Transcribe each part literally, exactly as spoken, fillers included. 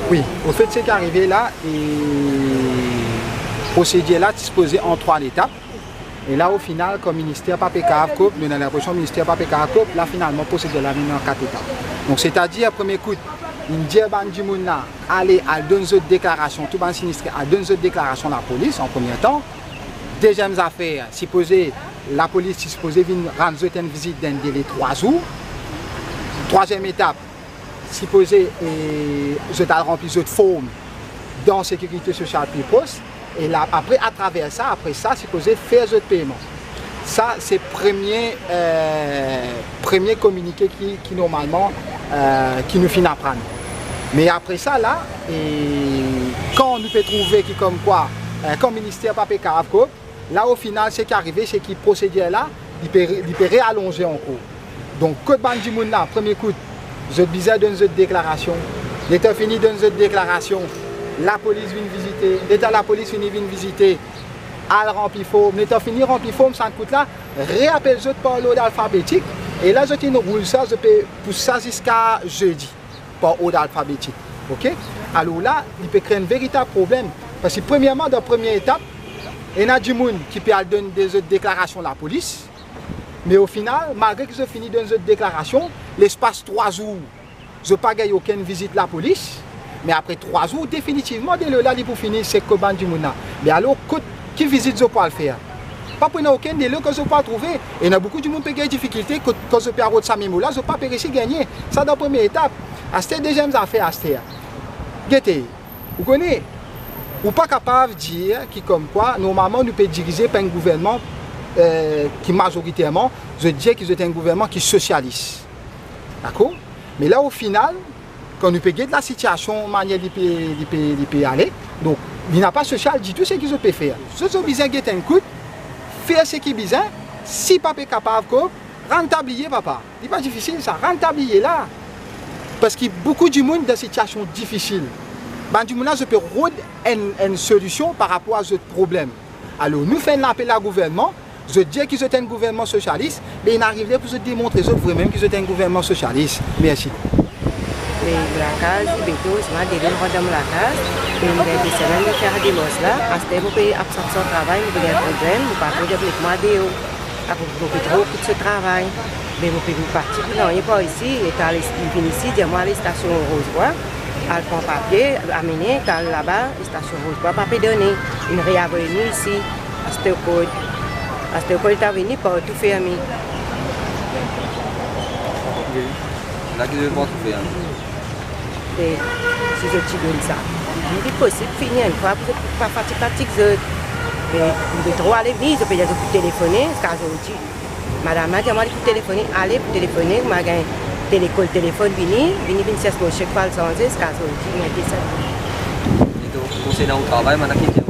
Wi, anfet, seki arive la, e prosedir la ti sipoze an trwa etap. E la, o final, kan minister pa pe kapav kop, nou ena linpresion minister pa pe kapav kop, la, finalman, prosedir la vinn an kat etap. Donk, setadir, premie kout, inn dir bann dimoun la, ale, al donn zot deklarasion, tou bann sinistre, al donn zot deklarasion lapolis, an premie tan. Deziem zafer, sipoze, lapolis ti sipoze vinn rann zot enn vizit dan enn dele trwa zour. Trwaziem etap, sipoze, e, zot al ranpli zot form dan Sekirite Sosial pli pros. E la, apre, atraver sa, apre sa, sipoze fer zot peyman. Sa, se premie, eh, premie kominike ki, ki normalman, eh, ki nou finn aprann. Me apre sa la, e kan nou pe trouve ki komkwa, eh, kan minister pa pe kapav kop, la, o final, seki arive, seki prosedir la, li pe, li pe realonze ankor. Donk, kot bann dimoun la, premie kout, zot bizin donn zot deklarasion. Letan fini donn zot deklarasion, lapolis vinn vizite. Letan lapolis fini vinn vizite, al ranpli form. Letan fini ranpli form, sa kout la, reapel zot par lord alfabetik. E la, zot inn roul sa, zot pe pous sa ziska zedi par ord alfabetik. Oke? Alor la, li pe kre enn veritab problem. Parski, premierman, dan premie etap, ena dimoun ki pe al donn de, zot deklarasion lapolis, me o final, malgre ki zot fini donn zot deklarasion, lespas trwa zour, zot pa gagn okenn vizit lapolis, me apre trwa zour, definitivman, delo la, li pou fini sek kot bann dimoun la. Me alor, kot, ki vizit zot pou al fer? Pa pou ena okenn delo kot zot pou al trouve. Ena boukou dimoun pe gagn difikilte kot, kan zot pe al rod sa memo la, zot pa pe resi gagne. Sa dan premie etap. Aster, deziem zafer, aster. Gete, ou kone, ou pa kapav dir ki komkwa, normalman, nou pe dirize par enn gouvernman, eh, ki mazoriterman, zot dir ki zot enn gouvernman ki sosialis. Dakor? Me la, o final, kan nou pe get lasitiasion, manier li pe, li pe, li pe ale, donk, li napa sosial ditou seki zot pe fer. Zot, zot bizin get enn kout, fer seki bizin, si pa pe kapav kop, rann tabliye, papa. Li pa difisil sa, rann tabliye la. Parski boukou dimoun dan sitiasion difisil. Bann dimoun la, zot pe rod enn, enn solision par rapor a zot problem. Alor, nou fer enn lapel a gouvernman, zot dir ki zot enn gouvernman sosialis, be inn ariv ler pou zot demontre zot vremem ki zot enn gouvernman sosialis. Mersi. Me lakaz, beton, sima dele mo rant dan mo lakaz, e mo gagn de semenn mo fer demars la, aster mo pe absan san travay, mo pe gagn problem, mo patron dir met mwa deor. Apre mo pe tro kout so travay. Me mo pe pati pou nanye par isi, e ta li vinn isi, dir mwa al stasion Rozbwa, al pran papie, amene, ta laba, stasion Rozbwa pa pe done, inn reavoy nou isi, aster kot, aster kot ta vini, partou ferme. La ki zot partou ferme. E si zot ti donn sa, li posib fini enn fwa pou zot pa fatig, fatig zot. Me nou pe tro ale vini, zot pe dir zot pou telefone, ziska zordi. Madam la dir mwa li pou telefone, ale pou telefone, mo gagn tele-, kol telefon vini, vini, vinn sers mo sek pou al sanze, ziska zordi, mo ete sa. E to, konsern ou travay, madam, ki dir?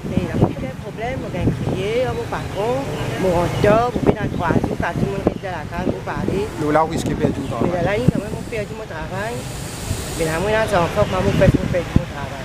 Me la, mo gagn problem, mo gagn kriye ar mo patron, mo rant tar, mo pena trwa zour, kat dimoun res dan lakaz, mo pa ale. Lor la, ou riske perdi ou travay. Me la, la, mo perdi mo travay. Me la, mo ena zanfan, kouma mo fer pou mo perdi mo travay?